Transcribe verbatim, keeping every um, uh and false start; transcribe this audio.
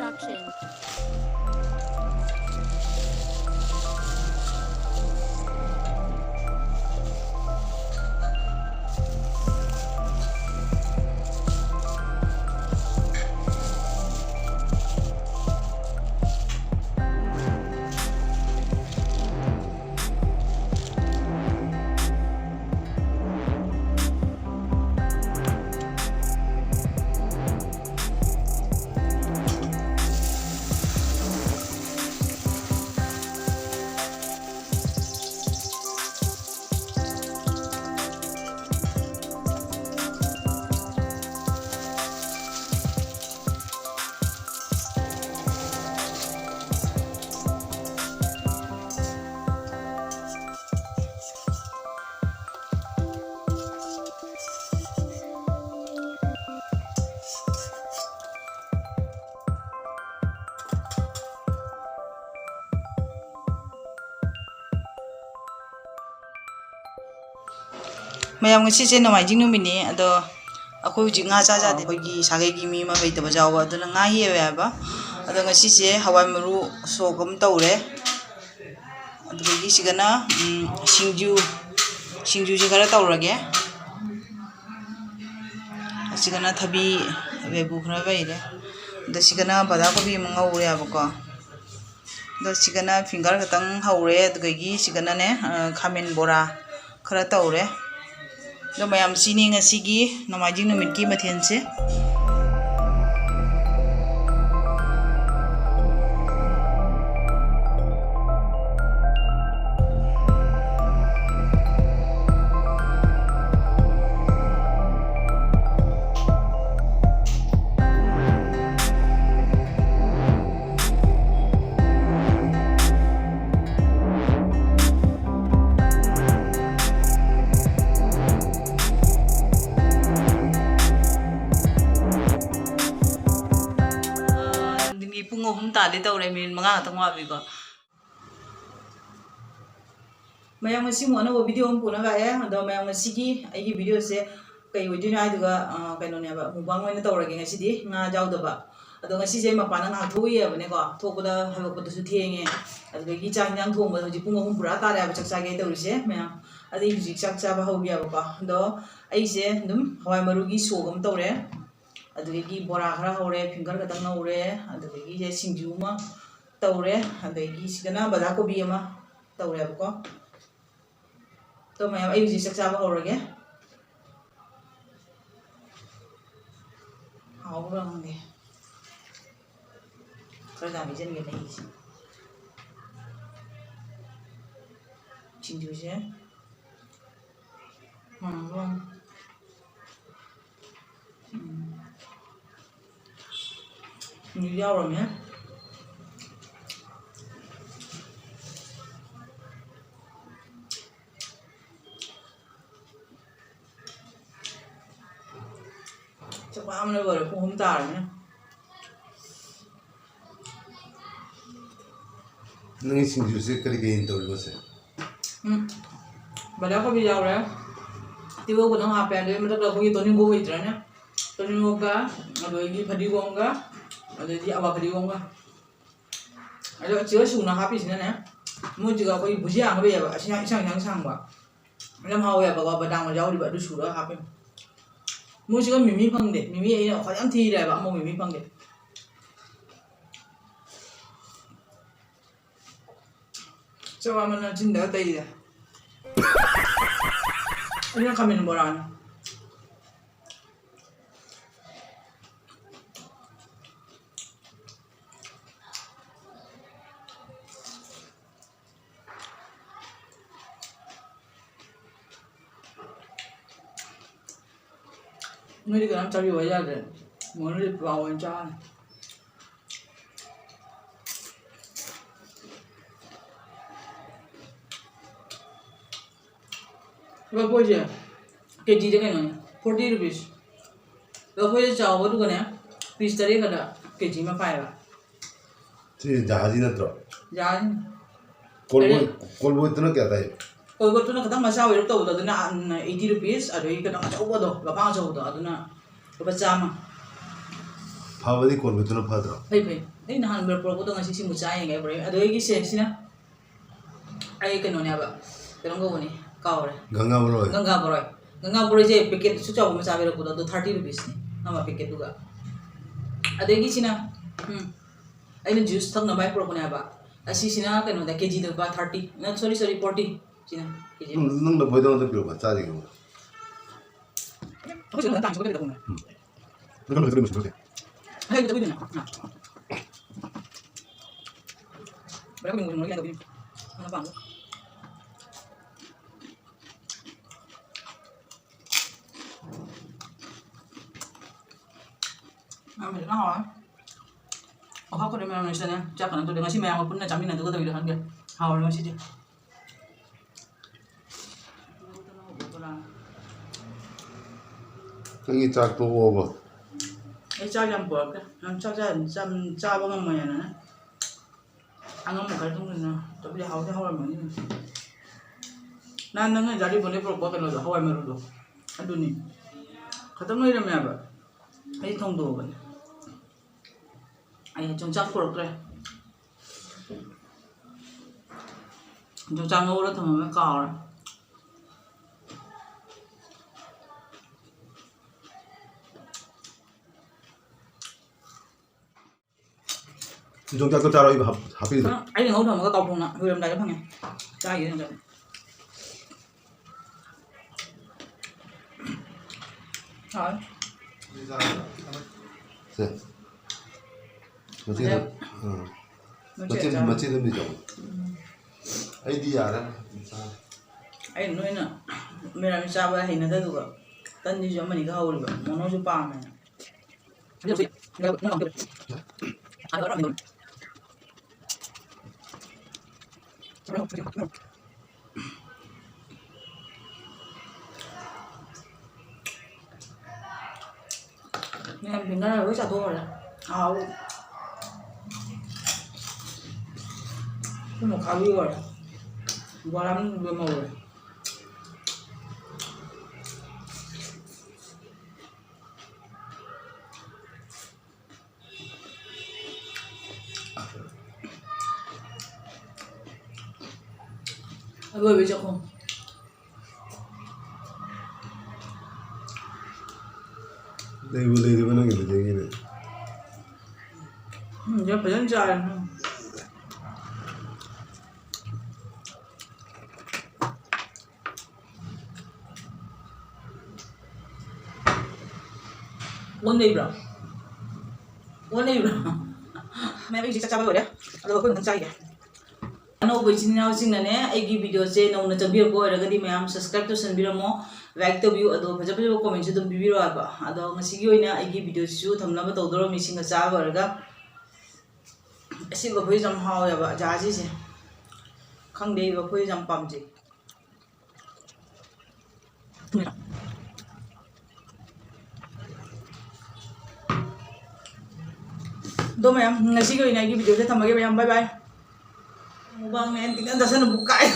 Action. ꯃꯌꯥꯝ, ꯉꯁꯤꯁꯦ ꯅꯣꯡꯃꯥꯏꯖꯤꯡ ꯅꯨꯃꯤꯠꯅꯤ꯫ ꯑꯗꯣ ꯑꯩꯈꯣꯏ ꯍꯧꯖꯤꯛ ꯉꯥ ꯆꯥ ꯆꯥꯗꯦ꯫ ꯑꯩꯈꯣꯏꯒꯤ ꯁꯥꯒꯩꯒꯤ ꯃꯤ ꯑꯃ ꯂꯩꯇꯕꯁꯨ ꯌꯥꯎꯕ, ꯑꯗꯨꯅ ꯉꯥ ꯍꯦꯛꯑꯦ ꯍꯥꯏꯕ꯫ ꯑꯗꯣ ꯉꯁꯤꯁꯦ ꯍꯋꯥꯏ ꯃꯔꯨ ꯁꯣꯛ ꯑꯃ ꯇꯧꯔꯦ꯫ ꯑꯗꯨꯗꯒꯤ ꯁꯤꯒꯅ, ꯎꯝ, ꯁꯤꯡꯖꯨ, ꯁꯤꯡꯖꯨꯁꯦ ꯈꯔ ꯇꯧꯔꯒꯦ꯫ ꯑꯁꯤꯒꯅ ꯊꯕꯤ, ꯑꯕꯦꯕꯨ ꯈꯔ ꯂꯩꯔꯦ꯫ ꯑꯗ ꯁꯤꯒꯅ ꯕꯗꯥ ꯀꯣꯕꯤ ꯑꯃ ꯉꯧꯔꯦꯕꯀꯣ꯫ ꯑꯗꯣ ꯁꯤꯒꯅ finger ꯈꯛꯇꯪ ꯍꯧꯔꯦ꯫ ꯑꯗꯨꯗꯒꯤ ꯁꯤꯒꯅꯅꯦ, ꯑ, ꯈꯥꯃꯦꯟ ꯕꯣꯔꯥ ꯈꯔ ꯇꯧꯔꯦ꯫ ꯑꯗꯣ ꯃꯌꯥꯝ, ꯁꯤꯅꯤ ꯉꯁꯤꯒꯤ ꯅꯣꯡꯃꯥꯏꯖꯤꯡ ꯅꯨꯃꯤꯠꯀꯤ ꯃꯊꯦꯜꯁꯦ꯫ ꯅꯨꯡꯊꯤꯟꯒꯤ ꯄꯨꯡ ꯑꯍꯨꯝ ꯇꯥꯗꯤ ꯇꯧꯔꯦ, ꯃꯤꯅꯤꯠ ꯃꯉꯥ ꯈꯛꯇꯪ ꯋꯥꯠꯂꯤꯀꯣ꯫ ꯃꯌꯥꯝ, ꯉꯁꯤ ꯑꯃꯨꯛ ꯑꯅꯧꯕ video ꯑꯃ ꯄꯨꯅꯕ ꯂꯥꯛꯑꯦ꯫ ꯑꯗꯣ ꯃꯌꯥꯝ, ꯉꯁꯤꯒꯤ ꯑꯩꯒꯤ videoꯁꯦ ꯀꯩ ꯑꯣꯏꯗꯣꯏꯅꯣ ꯍꯥꯏꯗꯨꯒ, ꯑ, ꯀꯩꯅꯣꯅꯦꯕ, mukbang ꯑꯣꯏꯅ ꯇꯧꯔꯒꯦ ꯉꯁꯤꯗꯤ, ꯉꯥ ꯌꯥꯎꯗꯕ꯫ ꯑꯗꯣ ꯉꯁꯤꯁꯦ ꯃꯄꯥꯟꯗ ꯉꯥꯏꯍꯥꯛ ꯊꯣꯛꯎꯏꯌꯦꯕꯅꯦꯀꯣ꯫ ꯊꯣꯛꯄꯗ ꯍꯜꯂꯛꯄꯗꯁꯨ ꯊꯦꯡꯉꯦ꯫ ꯑꯗꯨꯗꯒꯤ ꯆꯥꯛ ꯍꯤꯟꯖꯥꯡ ꯊꯣꯡꯕꯗ ꯍꯧꯖꯤꯛ ꯄꯨꯡ ꯑꯍꯨꯝ ꯄꯨꯔꯥ ꯇꯥꯔꯦ ꯍꯥꯏꯕ ꯆꯥꯛ ꯆꯥꯒꯦ ꯇꯧꯔꯤꯁꯦ ꯃꯌꯥꯝ꯫ ꯑꯗꯩ ꯍꯧꯖꯤꯛ ꯆꯥꯛ ꯆꯥꯕ ꯍꯧꯒꯦꯕꯀꯣ꯫ ꯑꯗꯣ ꯑꯩꯁꯦ ꯑꯗꯨꯝ ꯍꯋꯥꯏ ꯃꯔꯨꯒꯤ ꯁꯣꯛ ꯑꯃ ꯇꯧꯔꯦ꯫ ꯑꯗꯨꯗꯒꯤ ꯕꯣꯔꯥ ꯈꯔ ꯍꯧꯔꯦ, ꯐꯤꯡꯒꯔ ꯈꯛꯇꯪ ꯉꯧꯔꯦ꯫ ꯑꯗꯨꯗꯒꯤ ꯁꯤꯡꯖꯨ ꯑꯃ ꯇꯧꯔꯦ꯫ ꯑꯗꯒꯤ ꯁꯤꯗꯅ ꯕꯟꯗꯥ ꯀꯣꯕꯤ ꯑꯃ ꯇꯧꯔꯦꯕꯀꯣ꯫ ꯑꯗꯣ ꯃꯌꯥꯝ, ꯑꯩ ꯍꯧꯖꯤꯛ ꯆꯥꯛ ꯆꯥꯕ ꯍꯧꯔꯒꯦ꯫ ꯍꯥꯎꯕ꯭ꯔꯥ ꯈꯪꯗꯦ꯫ ꯈꯔ ꯌꯥꯝ ꯍꯩꯖꯤꯟꯒꯦ ꯃꯍꯤꯁꯦ꯫ ꯁꯤꯡꯖꯨꯁꯦ꯫ ꯎꯝ, ꯎꯝ꯫ ꯎꯝ, ꯌꯥꯎꯔꯝꯃꯦ꯫ ꯆꯥꯛ ꯂꯥꯝꯕꯅ ꯂꯣꯏꯔꯦ, ꯄꯨꯡ ꯑꯍꯨꯝ ꯇꯥꯔꯅꯤ꯫ ꯅꯪꯒꯤ ꯁꯤꯡꯖꯨꯁꯦ ꯀꯔꯤ ꯀꯔꯤ ꯇꯧꯔꯤꯕꯁꯦ? ꯎꯝ, ꯕꯟꯗꯥ ꯀꯣꯕꯤ ꯌꯥꯎꯔꯦ, ꯇꯤꯜꯍꯧ ꯈꯤꯇꯪ ꯍꯥꯞꯄꯦ, ꯑꯗꯩ ꯃꯊꯛꯇ ꯑꯩꯈꯣꯏꯒꯤ ꯇꯣꯅꯤꯡꯀꯣꯛ ꯂꯩꯇ꯭ꯔꯅꯦ, ꯇꯣꯅꯤꯡꯀꯣꯛꯀ, ꯑꯗꯒꯤ ꯐꯗꯤꯒꯣꯝꯒ, ꯑꯗꯩꯗꯤ ꯑꯋꯥ ꯐꯗꯤꯒꯣꯝꯒ꯫ ꯑꯗꯣ ꯆꯤꯒ ꯁꯨꯅ ꯍꯥꯞꯄꯤꯁꯤꯅꯅꯦ, ꯃꯣꯏꯁꯤꯒ ꯑꯩꯈꯣꯏꯒꯤ ꯕꯨꯖꯤꯌꯥ ꯑꯃ ꯂꯩꯌꯦꯕ, ꯑꯁꯤ ꯌꯥꯝ ꯏꯁꯥꯡ ꯏꯁꯥꯡ ꯁꯥꯡꯕ, ꯌꯥꯝ ꯍꯥꯎꯋꯦꯕꯀꯣ, ꯕꯗꯥꯝꯒ ꯌꯥꯎꯔꯤꯕ ꯑꯗꯨ ꯁꯨꯔꯒ ꯍꯥꯞꯄꯦ꯫ ꯃꯣꯏꯁꯤꯒ ꯃꯤꯃꯤ ꯐꯪꯗꯦ, ꯃꯤꯃꯤ ꯑꯩꯅ ꯈ꯭ꯋꯥꯏ ꯌꯥꯝ ꯊꯤꯔꯦꯕ, ꯑꯃꯨꯛ ꯃꯤꯃꯤ ꯐꯪꯗꯦ꯫ ꯆꯥꯛ ꯂꯥꯝꯃꯟꯗꯅ ꯆꯤꯟꯗꯒ ꯇꯩꯔꯦ꯫ ꯑꯗꯨꯅ ꯈꯥꯃꯦꯟ ꯕꯣꯔꯥꯅꯤ꯫ ꯅꯣꯏꯗꯤ ꯀꯅꯥꯝ ꯆꯥꯕꯤꯌꯨ ꯍꯥꯏ ꯌꯥꯗ꯭ꯔꯦ꯫ ꯃꯣꯍꯟꯗꯤ ꯄ꯭ꯂꯥꯎ ꯑꯣꯏꯅ ꯆꯥꯔꯅꯤ꯫ ꯂꯐꯣꯏꯁꯦ ꯀꯦꯖꯤꯗ ꯀꯩꯅꯣꯅꯦ, forty rupees꯫ ꯂꯐꯣꯏꯁꯦ ꯆꯥꯎꯕꯗꯨꯒꯅꯦ, piece ꯇꯔꯦꯠ ꯈꯛꯇ ꯀꯦꯖꯤ ꯑꯃ ꯄꯥꯏꯌꯦꯕ꯫ ꯁꯤ ꯖꯍꯥꯖꯤ ꯅꯠꯇ꯭ꯔꯣ? ꯌꯥꯅꯤ꯫ ꯀꯣꯜꯕꯣꯏ-, ꯀꯣꯜꯕꯣꯏꯠꯇꯨꯅ ꯀꯌꯥ ꯇꯥꯏ? ꯀꯣꯜꯕꯣꯏꯠꯇꯨꯅ ꯈꯤꯇꯪ ꯃꯆꯥ ꯑꯣꯏꯔꯞ ꯇꯧꯕꯗꯣ, ꯑꯗꯨꯅ, ꯎꯝ, eighty rupees, ꯑꯗꯨꯗꯒꯤ ꯈꯤꯇꯪ ꯑꯆꯧꯕꯗꯣ, ꯂꯕꯥꯡ ꯑꯆꯧꯕꯗꯣ, ꯑꯗꯨꯅ ꯂꯨꯄꯥ ꯆꯥꯝꯃ꯫ ꯐꯕꯗꯤ ꯀꯣꯜꯒꯦꯠꯇꯨꯅ ꯐꯗ꯭ꯔꯣ? ꯐꯩ, ꯐꯩ꯫ ꯑꯩ ꯅꯍꯥꯟ ꯕ꯭ꯔꯦꯛ ꯄꯨꯔꯛꯄꯗꯣ ꯉꯁꯤ ꯁꯤꯃꯨꯛ ꯆꯥ ꯌꯦꯡꯒꯦ ꯍꯥꯏꯕ꯭ꯔꯦ꯫ ꯑꯗꯣ ꯑꯩꯒꯤꯁꯦ ꯁꯤꯅ ꯑꯩ ꯀꯩꯅꯣꯅꯦꯕ, ꯀꯩꯅꯣꯝ ꯀꯧꯕꯅꯤ, ꯀꯥꯎꯔꯦ꯫ ꯒꯪꯒꯥ ꯃꯔꯣꯏ꯫ ꯒꯪꯒꯥ ꯃꯔꯣꯏ꯫ ꯒꯪꯒꯥ ꯃꯔꯣꯏꯁꯦ ꯄꯦꯀꯦꯠ ꯑꯁꯨꯛ ꯆꯥꯎꯕ ꯑꯃ ꯆꯥꯕ ꯂꯩꯔꯛꯄꯗꯣ, ꯑꯗꯣ ꯊꯥꯔꯇꯤ ꯔꯨꯄꯤꯁꯅꯤ ꯑꯃ ꯄꯦꯀꯦꯠꯇꯨꯒ꯫ ꯑꯗꯒꯤ ꯁꯤꯅ, ꯎꯝ, ꯑꯩꯅ ꯖꯨꯁ ꯊꯛꯅꯕ ꯍꯥꯏ ꯄꯨꯔꯛꯄꯅꯦꯕ꯫ ꯑꯁꯤꯁꯤꯅ ꯀꯩꯅꯣꯗ, ꯀꯦꯖꯤꯗ ꯂꯨꯄꯥ ꯊꯥꯔꯇꯤ, ꯅ-, ꯁꯣꯔꯤ, ꯁꯣꯔꯤ, ꯐꯣꯔꯇꯤ꯫ ꯁꯤꯅ ꯀꯦꯖꯤ ꯅꯪ, ꯅꯪ ꯂꯐꯣꯏꯗꯣ ꯑꯝꯇ ꯄꯤꯔꯛꯑꯣ, ꯆꯥꯁꯤꯒꯦ꯫ ꯑꯩꯈꯣꯏ ꯁꯤꯗ ꯇꯥꯡꯁꯨ ꯀꯩꯗꯧꯕꯅꯦ? ꯎꯝ꯫ ꯅꯪ ꯂꯐꯣꯏ ꯃꯨꯟꯁꯨ ꯅꯠꯇꯦ꯫ ꯍꯌꯦꯡ ꯆꯠꯂꯨꯗꯣꯏꯅꯦ꯫ ꯕ꯭ꯔꯦꯛ ꯃꯨꯟ ꯃꯨꯟ ꯀꯩꯗꯧꯕꯤꯅꯦ? ꯅꯪꯅ ꯄꯥꯝꯕ꯫ ꯃꯌꯥꯝ ꯐꯖꯅ ꯍꯥꯎꯔꯦ꯫ ꯑꯣꯛꯁꯥ ꯈꯨꯗꯣ ꯃꯌꯥꯝ ꯂꯩꯁꯤꯜꯂꯦ꯫ ꯆꯥꯛ ꯀꯩꯅꯣ ꯇꯧꯗꯦ꯫ ꯉꯁꯤ ꯃꯌꯥꯝꯒ ꯄꯨꯟꯅ ꯆꯥꯃꯤꯟꯅꯗꯒꯗꯧꯔꯤꯔ ꯈꯪꯗꯦ꯫ ꯍꯥꯎꯔꯦ ꯉꯁꯤꯗꯤ꯫ ꯅꯪꯒꯤ ꯆꯥꯛ ꯇꯣꯛꯑꯣꯕ꯫ ꯑꯩ ꯆꯥꯛ ꯌꯥꯝ ꯄꯨꯔꯛꯇꯦ꯫ ꯌꯥꯝ ꯆꯥꯛ ꯆꯥ-, ꯆꯥꯝ-, ꯆꯥꯕ ꯉꯝꯃꯣꯏꯅꯅꯦ꯫ ꯑꯉꯝꯕ ꯈꯔ ꯑꯗꯨꯝ ꯀꯩꯅꯣ ꯇꯧꯕꯤꯔꯦ꯫ ꯍꯥꯎꯗꯤ ꯍꯥꯎꯔꯝꯃꯅꯤ꯫ ꯅꯍꯥꯟ ꯅꯪꯅ ꯒꯥꯔꯤ ꯕꯣꯅꯦ ꯄꯨꯔꯛꯄ ꯀꯩꯅꯣꯗꯣ, ꯍꯋꯥꯏ ꯃꯔꯨꯗꯣ, ꯑꯗꯨꯅꯤ꯫ ꯈꯇꯪ ꯂꯩꯔꯝꯃꯦꯕ꯫ ꯑꯩ ꯊꯣꯡꯗꯣꯛꯑꯕꯅꯦ꯫ ꯑꯩ ꯌꯣꯡꯆꯥꯛ ꯄꯨꯔꯛꯇ꯭ꯔꯦ꯫ ꯌꯣꯡꯆꯥꯛ ꯉꯧꯔ ꯊꯝꯃꯝꯃꯦ, ꯀꯥꯎꯔꯦ꯫ ꯌꯣꯡꯆꯥꯛꯇꯣ ꯆꯥꯔꯣ, ꯑꯩ ꯍꯥꯞ-, ꯍꯥꯞꯄꯤꯒꯦ꯫ ꯅꯪ ꯑꯩꯅ ꯉꯧ ꯊꯝꯃꯒ ꯀꯥꯎꯊꯣꯛꯅ ꯂꯣꯏꯔꯝꯗꯥꯏꯗ ꯐꯪꯉꯦ꯫ ꯆꯥꯈꯤꯗꯦ ꯌꯣꯡꯆꯥꯛ꯫ ꯍꯥꯎꯋꯦ꯫ ꯁꯦ꯫ ꯃꯆꯦꯗ, ꯃꯆꯦ-, ꯑꯥ꯫ ꯃꯆꯦ ꯃꯆꯦ-, ꯆꯥꯔꯣ꯫ ꯃꯆꯦꯗ ꯑꯝꯗꯤ ꯆꯥꯎ꯫ ꯎꯝ꯫ ꯑꯩꯗꯤ ꯌꯥꯔꯦ꯫ ꯑꯩ ꯅꯣꯏꯅ ꯃꯦꯔꯥꯃꯦꯁ ꯆꯥꯕ ꯍꯩꯅꯗꯗꯨꯒ ꯇꯟꯁꯤꯁꯨ ꯑꯃꯅꯤꯒ ꯍꯧꯔꯤꯕ, ꯃꯣꯃꯣꯁꯨ ꯄꯥꯝꯃꯦꯅ꯫ ꯃꯌꯥꯝ ꯐꯤꯡꯒꯔ ꯂꯣꯏ ꯆꯥꯊꯣꯛꯈ꯭ꯔꯦ꯫ ꯍꯥꯎ꯫ ꯁꯤ ꯃꯨꯛꯈꯥꯕꯤ ꯑꯣꯏꯔꯦ꯫ ꯕꯣꯔꯥ ꯃꯅꯨꯡꯗ ꯉꯧꯔꯦ꯫ ꯑꯔꯣꯏꯕꯩ ꯆꯥꯛꯈꯨꯝ꯫ ꯂꯩꯕꯨ ꯂꯩꯔꯤꯕ ꯅꯪꯒꯤꯗꯨꯗꯒꯤꯗꯤ꯫ ꯎꯝ, ꯌꯥꯝ ꯐꯖꯅ ꯆꯥꯔꯦ꯫ ꯎꯝ꯫ ꯑꯣꯟ ꯂꯩꯕ꯭ꯔꯣ? ꯑꯣꯟ ꯂꯩꯕ꯭ꯔꯣ? ꯃꯌꯥꯝ ꯑꯩ ꯍꯧꯖꯤꯛ ꯆꯥꯛ ꯆꯥꯕ ꯂꯣꯏꯔꯦ꯫ ꯑꯗꯨꯒ ꯑꯩꯈꯣꯏ ꯉꯥꯛꯇꯪ ꯆꯥꯈꯤꯒꯦ꯫ ꯑꯅꯧꯕ ꯏꯆꯤꯟ ꯏꯅꯥꯎꯁꯤꯡꯅꯅꯦ, ꯑꯩꯒꯤ videoꯁꯦ ꯅꯧꯅ ꯆꯪꯕꯤꯔꯛꯄ ꯑꯣꯏꯔꯒꯗꯤ ꯃꯌꯥꯝ subscribe ꯇꯧꯁꯟꯕꯤꯔꯝꯃꯣ, like ꯇꯧꯕꯤꯌꯨ, ꯑꯗꯣ ꯐꯖ ꯐꯖꯕ commentꯁꯨ ꯑꯗꯨꯝ ꯄꯤꯕꯤꯔꯛꯑꯣ ꯍꯥꯏꯕ꯫ ꯑꯗꯣ ꯉꯁꯤꯒꯤ ꯑꯣꯏꯅ ꯑꯩꯒꯤ videoꯁꯤꯁꯨ ꯊꯝꯅꯕ ꯇꯧꯗꯧꯔꯝꯃꯤ, ꯏꯁꯤꯡꯒ ꯆꯥ ꯂꯣꯏꯔꯒ꯫ ꯑꯁꯤ ꯂꯐꯣꯏꯁꯦ ꯌꯥꯝ ꯍꯥꯎꯋꯦꯕ, ꯖꯥꯁꯤꯁꯦ꯫ ꯈꯪꯗꯦ, ꯑꯩ ꯂꯐꯣꯏꯁꯦ ꯌꯥꯝ ꯄꯥꯝꯖꯩ꯫ ꯑꯗꯣ ꯃꯌꯥꯝ, ꯉꯁꯤꯒꯤ ꯑꯣꯏꯅ ꯑꯩꯒꯤ videoꯁꯦ ꯊꯝꯃꯒꯦ ꯃꯌꯥꯝ, bye bye꯫ ꯃꯨꯛꯕꯥꯡꯅꯦ, ꯈꯤꯇꯪ ꯆꯥꯁꯟꯅ ꯕꯨꯛ ꯀꯥꯏ꯫